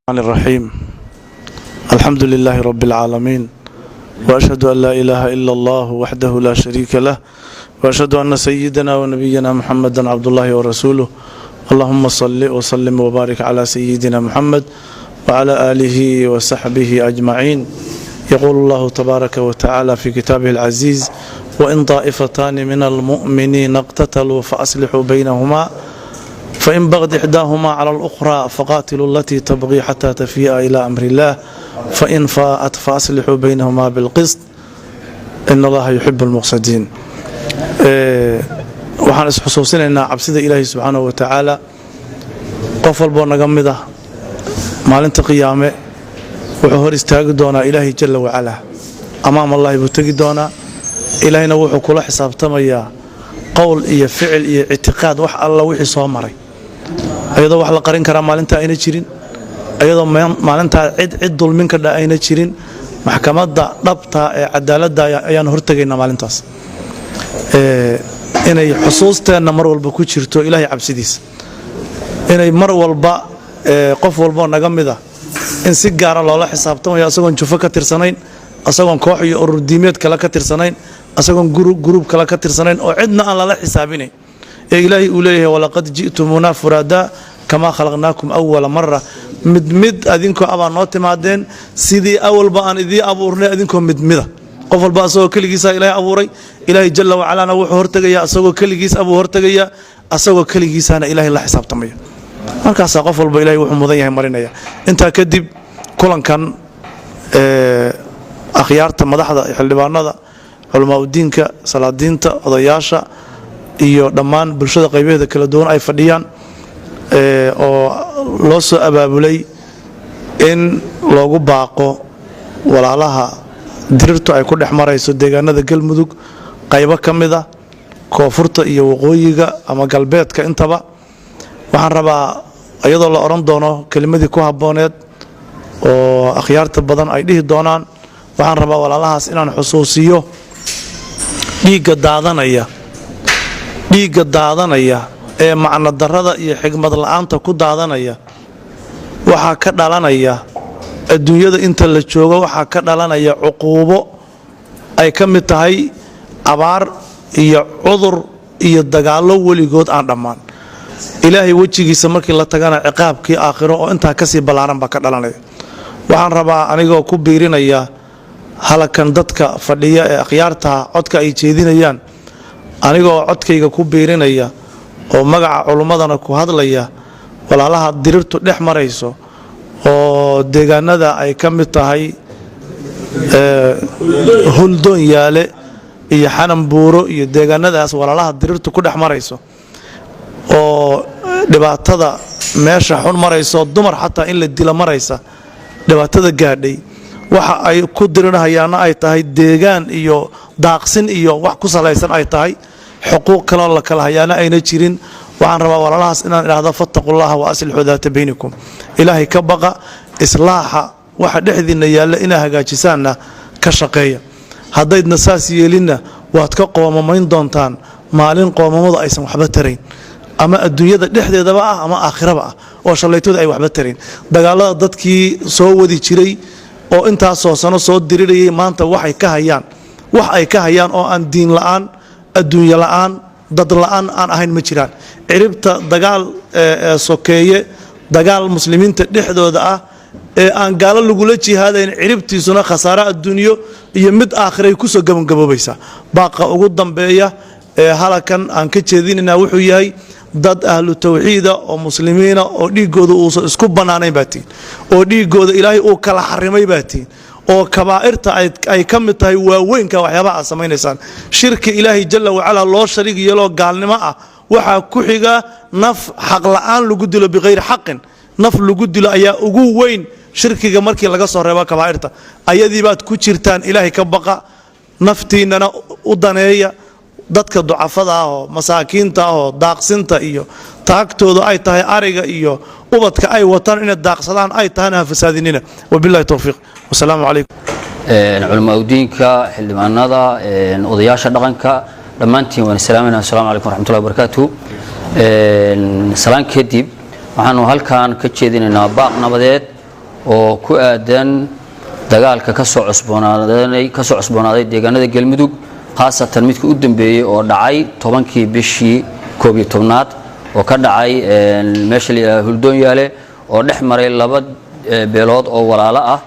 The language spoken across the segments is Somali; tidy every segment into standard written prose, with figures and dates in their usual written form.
الرحيم، الحمد لله رب العالمين، وأشهد أن لا إله إلا الله وحده لا شريك له، وأشهد أن سيدنا ونبينا محمدا عبد الله ورسوله. اللهم صل وسلم وبارك على سيدنا محمد وعلى آله وصحبه أجمعين. يقول الله تبارك وتعالى في كتابه العزيز: وإن طائفتان من المؤمنين اقتتلوا فأصلحوا بينهما، فإن بغت إحداهما على الأخرى فقاتلوا التي تبغي حتى تفيء إلى أمر الله، فإن فاءت فأصلحوا بينهما بالقسط، إن الله يحب المقسطين. Waxaan isxusuusinaynaa cabsida Ilaahay subxaanahu wa tacaala. Qof walboo naga mid ah maalinta qiyaame wuxuu hor istaagi doonaa Ilaahay jalla wacalaa. Amaam Allahi buu tegi doonaa. Ilaahayna wuxuu kula xisaabtamayaa qowl iyo ficil iyo ictiqaad, wax alla wixii soo maray, ayadoo wax la qarin karaa maalintaa ayna jirin, ayadoo maalintaa cid cid dulmin kadha ayna jirin. Maxkamadda dhabta ee cadaaladda ayaan hortegaynaa maalintaas. Inay xusuusteenna mar walba ku jirto Ilaahay cabsidiisa, inay mar walba qof walboo naga mida in si gaara loola xisaabtamayo, asagoon jufo ka tirsanayn, asagoon koox iyo urur diimeed kale ka tirsanayn, asagoon guruub kale ka tirsanayn, oo cidna aan lala xisaabinayn, ee Ilaahay uu leeyahay: walaqad ji'tumuunaa furaadaa kamaa khalaqnaakum awala mara. Mid mid adinkoo abaa noo timaadeen, sidii awalba aan idii abuurnay, adinkoo mid mida. Qof walba asagoo keligiisa Ilaahay abuuray. Ilaahay jalla wacalaana wuxuu hortegayaa asagoo keligiis abuu hortegayaa, asagoo keligiisaana Ilaahay la xisaabtamaya. Markaasaa qof walba Ilahay wuxuu mudan yahay marinaya. Intaa kadib, kulankan akhyaarta madaxda, xildhibaanada, culamaa'udiinka, salaadiinta, odayaasha iyo dhammaan bulshada qaybaheeda kala duwan ay fadhiyaan, oo loo soo abaabulay in loogu baaqo walaalaha dirirtu ay ku dhex marayso deegaanada Galmudug, qaybo ka mid a koonfurta iyo waqooyiga ama galbeedka intaba, waxaan rabaa, iyadoo la odhan doono kelimadii ku habbooneed oo akhyaarta badan ay dhihi doonaan, waxaan rabaa walaalahaas inaan xusuusiyo dhiigga daadanaya, dhiigga daadanaya ee macno darrada iyo xigmad la'aanta ku daadanaya. Waxaa ka dhalanaya adduunyada inta la joogo, waxaa ka dhalanaya cuquubo ay ka mid tahay abaar iyo cudur iyo dagaallo weligood aan dhammaan. Ilaahay wejigiisa markii la tagana, ciqaabkii aakhiro oo intaa kasii ballaaran baa ka dhalanaya. Waxaan rabaa, anigoo ku biirinaya halakan dadka fadhiya ee akhyaartaha codka ay jeedinayaan, anigoo codkayga ku biirinaya oo magaca culummadana ku hadlaya, walaalaha dirirtu dhex marayso oo deegaanada ay ka mid tahay Huldoon Yaale iyo Xananbuuro iyo deegaanadaas, walaalaha dirirtu ku dhex marayso oo dhibaatada meesha xun marayso, dumar xataa in la dilo maraysa, dhibaatada gaadhay, waxa ay ku dirirhayaana ay tahay deegaan iyo daaqsin iyo wax ku salaysan ay tahay, xuquuq kaloo la kala hayaana ayna jirin, waxaan rabaa walaalahaas inaan idhaahdo: fattaqullaha wa aslixuu daata baynikum. Ilaahay ka baqa, islaaxa waxa dhexdiinna yaalla inaa hagaajisaanna ka shaqeeya. Haddaydna saas yeelinna, waad ka qoomamayn doontaan maalin qoomamadu aysan waxba tarayn, ama adduunyada dhexdeedaba ah ama aakhiraba ah, oo shallaytooda ay waxba tarayn. Dagaalada dadkii soo wadi jiray oo intaasoo sano soo dirirayay, maanta waxay ka hayaan, wax ay ka hayaan oo aan diin la'aan, adduunyo la'aan, dad la'aan aan ahayn ma jiraan. Ciribta dagaal sokeeye, dagaal muslimiinta dhexdooda ah ee aan gaalo lagula jihaadayn, ciribtiisuna khasaare adduunyo iyo mid aakhiray kusoo gabangaboobaysaa. Baaqa ugu dambeeya ee halakan aan ka jeedinaynaa wuxuu yahay: dad ahlu tawxiida oo muslimiina oo dhiiggooda uusan isku bannaanayn baa tihin, oo dhiiggooda Ilaahay uu kala xarimay baa tihin, oo kabaa'irta ay ka mid tahay waaweynka waxyaabaha aad samaynaysaan. Shirki Ilaahay jalla wacalaa loo shariig yeeloo gaalnimo ah waxaa ku xiga naf xaq la'aan lagu dilo, bikhayri xaqin naf lagu dilo ayaa ugu weyn shirkiga markii laga soo reebo kabaa'irta. Ayadii baad ku jirtaan. Ilaahay ka baqa, naftiinnana u daneeya. Dadka ducafada ah oo masaakiinta ah oo daaqsinta iyo taagtooda ay tahay ariga iyo ubadka ay wataan inay daaqsadaan ay tahana, ha fasaadinina. Wabillahi towfiiq, wasalaamu calaykum. Culamaa udiinka, xildhibaanada, odayaasha dhaqanka, dhammaantiin waan salaamayna. Assalamu calaykum waraxmatullahi wabarakaatu. Salaan kadib, waxaanu halkan ka jeedinaynaa baaq nabadeed. Oo ku aadan dagaalka kasoo cusboonaaday deegaanada Galmudug, khaasatan midka u dambeeyey oo dhacay 10-kii bishii 11aad, oo ka dhacay meesha la yidhahdo Huldoonyaale, oo dhex maray laba beelood oo walaalo ah,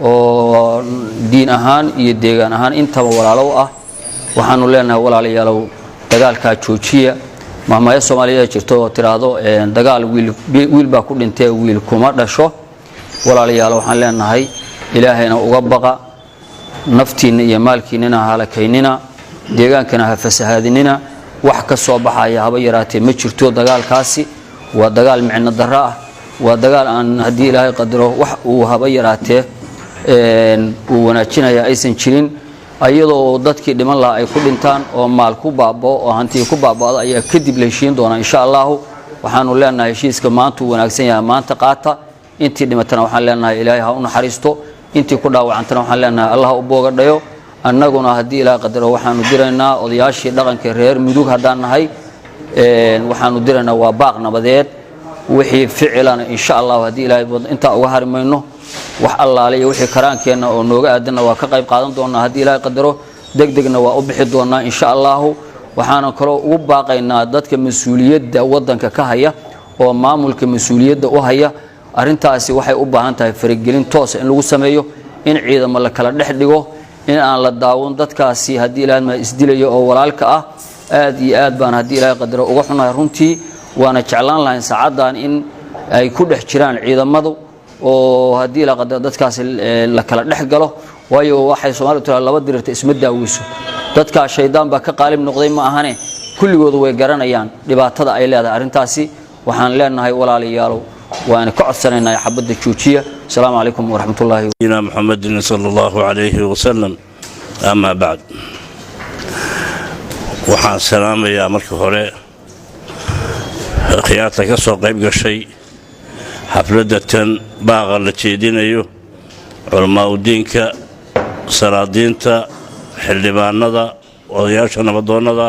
oo diin ahaan iyo deegaan ahaan intaba walaalo u ah. Waxaanu leenahay, walaalayaalow, dagaalkaa joojiya. Mahmaayo Soomaaliyeed jirto oo tiraahdo dagaal wiil baa ku dhintee, wiil kuma dhasho. Walaalayaal, waxaan leenahay Ilaahayna uga baqa, naftiinna iyo maalkiinnina halakaynina, deegaankana ha fasahaadinina. Wax ka soo baxaya haba yaraatee ma jirto. Dagaalkaasi waa dagaal micno darro ah, waa dagaal aan haddii Ilaahay qadaro wax uu haba yaraatee uu wanaajinaya aysan jirin. Ayadoo dadkii dhiman lahaa ay ku dhintaan oo maal ku baabao oo hantii ku baaba'do ayaa kadib la heshiin doonaa, insha Allahu. Waxaanu leenahay heshiiska maanta uu wanaagsan yahay, maanta qaata. Intii dhimatana waxaan leenahay Ilaahay ha u naxariisto, intii ku dhaawacantana waxaan leenahay Allah u boogadhayo. Annaguna haddii Ilaahay qadaro waxaanu diraynaa odayaashii dhaqanka reer Mudug haddaan nahay, waxaanu diraynaa waa baaq nabadeed. Wixii ficilana, insha Allahu, haddii Ilaahay intaa uga hari mayno. Wax allaale iyo wixii karaankeenna oo nooga aadanna waa ka qayb qaadan doonaa haddii Ilaahay qadaro, deg degna waa u bixi doonaa, insha Allahu. Waxaana kaloo ugu baaqaynaa dadka mas-uuliyadda waddanka ka haya oo maamulka mas-uuliyadda u haya, arrintaasi waxay u baahan tahay faragelin toosa in lagu sameeyo, in ciidamo la kala dhex dhigo, in aan la daawan dadkaasi haddii Ilahay ma isdilayo oo walaalka ah. Aad iyo aad baan haddii Ilaahay qadaro uga xunahay runtii, waana jeclaan lahayn saacaddan in ay ku dhex jiraan ciidamadu oo haddii la qadaro dadkaasi la kala dhex galo. Waayo, waxay Soomaalidu tiraa laba dirirta isma daaweyso. Dadkaa shaydaan baa ka qaalib noqday ma ahane, kulligoodu way garanayaan dhibaatada ay leedahay arrintaasi. Waxaan leenahay, walaalayaalow, waana ka codsanaynaa xabadda joojiya. Asalaamu calaykum waraxmatullaahi. محمد صلى الله عليه وسلم. أما بعد، waxaan salaamayaa marka hore khiyaarta ka soo qayb gashay xafladda tan baaqa la jeedinayo, culammaa'udiinka, salaadiinta, xildhibaanada, odayaasha nabadoonnada,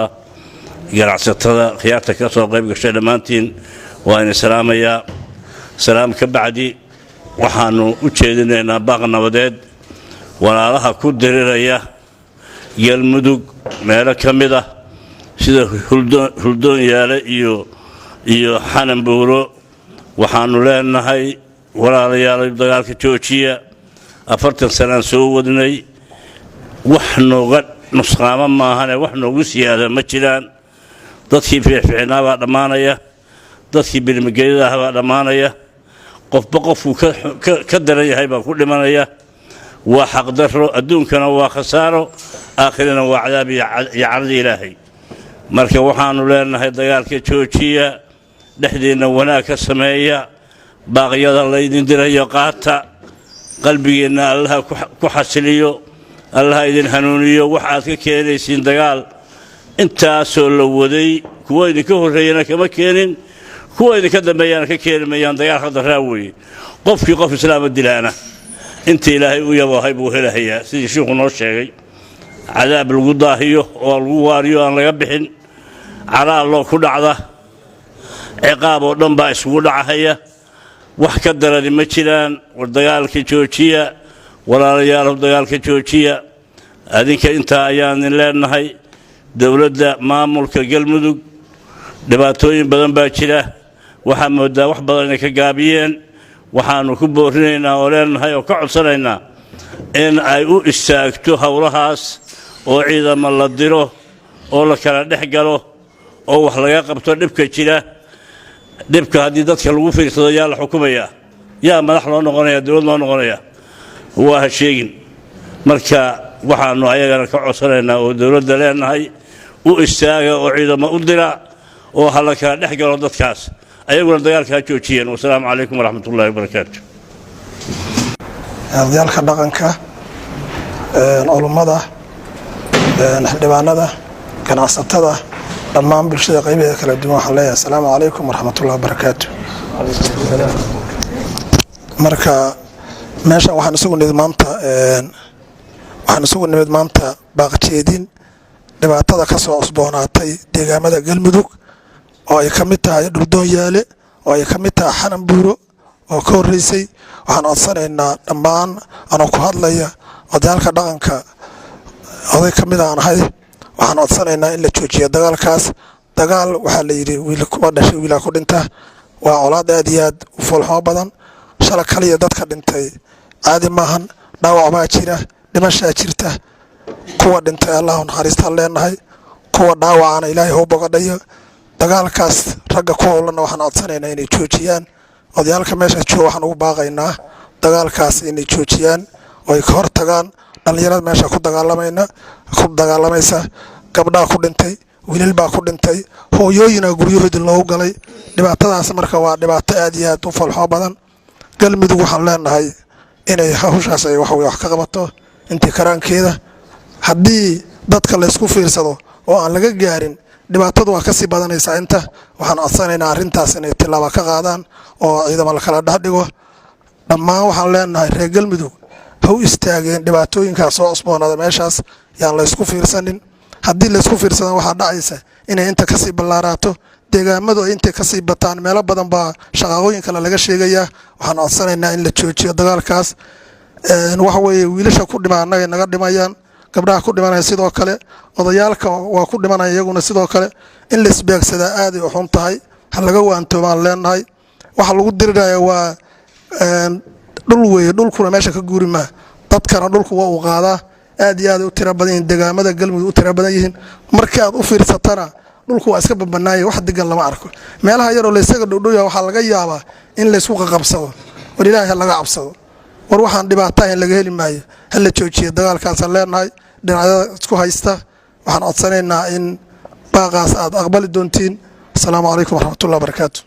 ganacsatada, khiyaarta ka soo qayb gashay dhammaantiin waa idin salaamayaa. Salaam ka bacdi, waxaannu u jeedinaynaa baaq nabadeed walaalaha ku diriraya Galmudug meelo ka mid ah, sida Huldoonyaale iyo Xananbuuro. Waxaannu leenahay, walaalayaal, dagaalka joojiya. 40 sanaan soo wadnay, wax nooga nusqaamo maahane wax noogu siyaada ma jiraan. Dadkii fiicfiicnaa baa dhammaanaya, dadkii birmagelyada ah baa dhammaanaya, qofba qofkuu ka daran yahay baa ku dhimanaya. Waa xaqdarro, adduunkana waa khasaaro, aakhirana waa cadaab iyo carada Ilaahay. Marka waxaannu leenahay dagaalka joojiya, dhexdeenna wanaag ka sameeya, baaqyada laydin dirayo qaata, qalbigeenna Allaha ku xasiliyo, Allaha idin hanuuniyo. Wax aad ka keenaysiin dagaal intaasoo la waday, kuwa idinka horreeyana kama keenin, kuwa idinka dambeeyana ka keeni mayaan. Dagaal khadaraa weeye. Qofkii qof islaama dilaana inta Ilaahay u yaboohay buu helahayaa, sidii shiikhu noo sheegay, cadaab lagu daahiyo oo lagu waariyo aan laga bixin, calaalloo ku dhacda, ciqaab oo dhan baa isugu dhacahaya. Wax ka darani ma jiraan. War dagaalka joojiya, walaalayaalow, dagaalka joojiya. Adinka intaa ayaan idin leenahay. Dowladda maamulka Galmudug, dhibaatooyin badan baa jira, waxaa moodaa wax badan inay ka gaabiyeen. Waxaannu ku boorinaynaa oo leenahay oo ka codsanaynaa in ay u istaagto howlahaas, oo ciidamo la diro, oo la kala dhex galo, oo wax laga qabto dhibka jira. Dhibka haddii dadka lagu fiirsado, yaa la xukumayaa? Yaa madax loo noqonaya, dowlad loo noqonaya? Waa ha sheegin. Marka waxaannu ayagana ka codsanaynaa oo dowladda leenahay, u istaaga oo ciidamo u dira oo ha la kala dhex galo dadkaas, ayaguna dagaalka ha joojiyeen. Wasalaamu calaykum waraxmatullahi wabarakaatu. Odayaalka dhaqanka, culummada, xildhibaanada, ganacsatada, dhammaan bulshada qaybaheeda kala duwan, waxaan leeyahay asalaamu calaykum waraxmatullahi wabarakaatu. Marka meeshan waxaan isugu nimid maanta baaqjeedin dhibaatada ka soo cusboonaatay deegaamada Galmudug, oo ay ka mid tahay Dhuldoon Yaale, oo ay ka mid tahay Xanan Buuro, oo Oo ka horreysay, waxaan codsanaynaa dhammaan, anoo ku hadlaya odayaalka dhaqanka, oday ka mid aan ahay, waxaan codsanaynaa in la joojiyo dagaalkaas. Dagaal waxaa la yidhi wiil kuma dhashay, wiilaa ku dhinta. Waa colaad aad iyo aad u foolxumo badan. Shala kaliya dadka dhintay caadi maahan. Dhaawac baa jira, dhimashaa jirta. Kuwa dhintay Allahu naxariistaan leenahay, kuwa dhaawacana Ilaahay hau bogadhayo. Dagaalkaas ragga ku howlana waxaan codsanaynaa inay joojiyaan. Odayaalka meesha jooga waxaan ugu baaqaynaa dagaalkaas inay joojiyaan oo ay ka hor tagaan dhallinyarada meesha ku dagaalamaysa. Gabdhaa ku dhintay, wiilal baa ku dhintay, hooyooyina guryahoodii loogu galay. Dhibaatadaas marka waa dhibaato aad iyo aad u falxo badan. Galmudug waxaan leenahay inay hawshaas ay wax wax ka qabato intii karaankeeda. Haddii dadka laysku fiirsado oo aan laga gaarin, dhibaatadu waa kasii badanaysaa. Inta waxaan codsanaynaa arrintaas inay tillaaba ka qaadaan oo ciidamo la kala dhex dhigo. Dhammaan waxaan leenahay reer Galmudug ha u istaageen dhibaatooyinkaas soo cusboonaada meeshaas. Yaan laysku fiirsanin. Haddii laysku fiirsada, waxaa dhacaysa inay inta kasii ballaaraato, deegaamadu ay intay kasii bataan. Meelo badan baa shaqaaqooyin kale laga sheegayaa. Waxaan codsanaynaa in la joojiyo dagaalkaas. Waxa weeye, wiilasha ku dhima annaga naga dhimayaan, gabdhaha ku dhimanaya sidoo kale, odayaalka waa ku dhimanaya iyaguna sidoo kale. In la isbeegsadaa aaday u xun tahay. Ha laga waantoomaan leenahay. Waxa lagu diriraya waa dhul weeye. Dhulkuna meesha ka guuri maa, dadkana dhulku waa uu qaadaa. Aad iyo aad u tira badan yihiin deegaamada Galmudug, u tira badan yihiin. Markii aad u fiirsatana, dhulku waa iska babanaaya, wax degan lama arko. Meelaha yaroo laysaga dhowdhowya waxaa laga yaabaa in laysku qaqabsado. War, Ilaahay ha laga cabsado. War, waxaan dhibaato ahayn laga heli maayo. Ha la joojiyo dagaalkaasaan leenahay dhinacyada isku haysta. Waxaan codsanaynaa in baaqaas aad aqbali doontiin. Asalaamu calaykum waraxmatullahi wabarakaatu.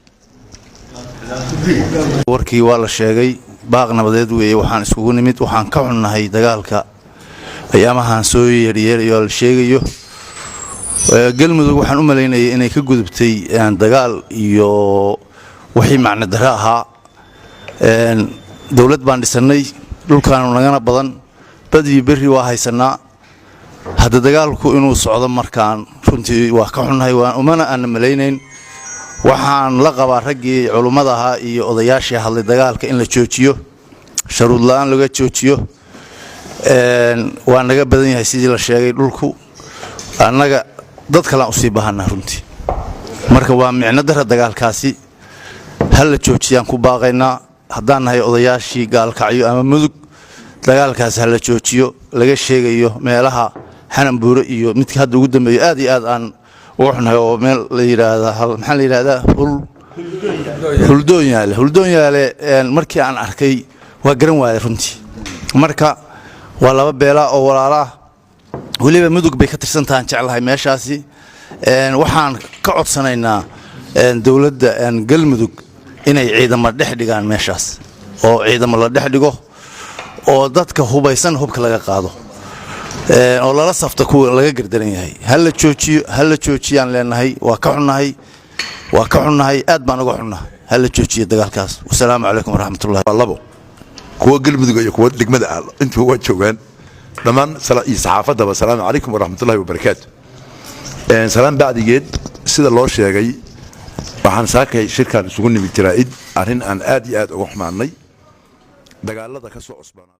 Warkii waa la sheegay. Baaq nabadeed weeye waxaan iskugu nimid. Waxaan ka xunnahay dagaalka ayaamahan soo yeeryeerayo la sheegayo. Galmudug waxaan u malaynayay inay ka gudubtay dagaal iyo wixii macno darro ahaa. Dowlad baan dhisannay, dhulkaanu nagana badan, bad iyo berri waa haysannaa. Hadda dagaalku inuu socdo markaan runtii waa ka xunnahay, umana aanna malaynayn. Waxaan la qabaa raggii culummada ahaa iyo odayaashii hadlay dagaalka in la joojiyo, sharuud la'aan laga joojiyo. Waa naga badan yahay sidii la sheegay dhulku, annaga dad kalean usii baahanaa runtii. Marka waa micno dara dagaalkaasi, ha la joojiyaan ku baaqaynaa haddaan nahay odayaashii Gaalkacyo ama Mudug. Dagaalkaas ha la joojiyo laga sheegayo meelaha Xananbuure iyo midka hadda ugu dambeeyo. Aad iyo aad aan uga xunnahay oo meel la yidhaahdaa, maxaa la yidhahdaa, Huldoonyaale. Huldoonyaale markii aan arkay waa garan waayay runtii. Marka waa laba beelaa oo walaalaah, weliba Mudug bay ka tirsantahaan jeclahay meeshaasi. Waxaan ka codsanaynaa dowladda Galmudug inay ciidamo dhex dhigaan meeshaas, oo ciidamo la dhex dhigo, oo dadka hubaysan hubka laga qaado, oo lala safta kuwa laga gardaran yahay. Ha la joojiyo, ha la joojiyaan leenahay. Waa ka xunnahay, waa ka xunnahay, aad baan uga xunnahay. Ha la joojiyo dagaalkaas. Wasalaamu calaykum waraxmatullahi. Labo, kuwa Galmudug iyo kuwa degmada ah intuba waa joogaan dhammaan, iyo saxaafaddaba. Asalaamu calaykum waraxmatullahi wabarakaatu. Salaan bacdigeed, sida loo sheegay, waxaan saakay shirkan isugu nimid jaraa'id arrin aan aad iyo aad uga xumaannay, dagaalada ka soo cusboonaa.